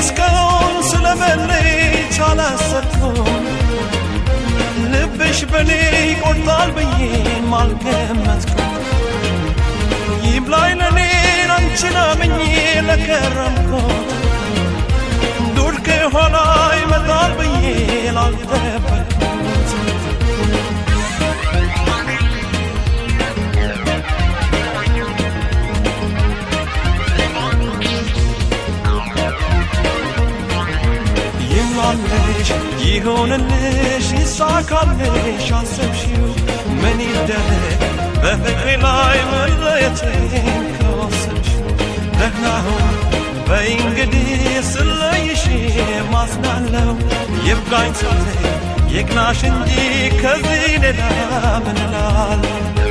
እስካሁን ስለመለየት አላሰብኩም። ልብሽ በኔ ይቆርጣል ብዬ አልገመትኩም። ይብላኝ ለኔ አንቺን አምኜ ለከረምኩት፣ ዱር ከኋላ ይመጣል ብዬ ላልጠበቅኩት። ይሙላልሽ፣ ይሁንልሽ፣ ይሳካልሽ አሰብሽው። ምን ይደረግ በፍቅሬ ላይ መለየቴን ከወሰንሽው። ደህና ሁን በይ እንግዲህ፣ ስለይሽ ማዝናለው። ይብቃኝ ሳትይ ይቅናሽ እንጂ ከዚህ ሌላ ምን እላለሁ?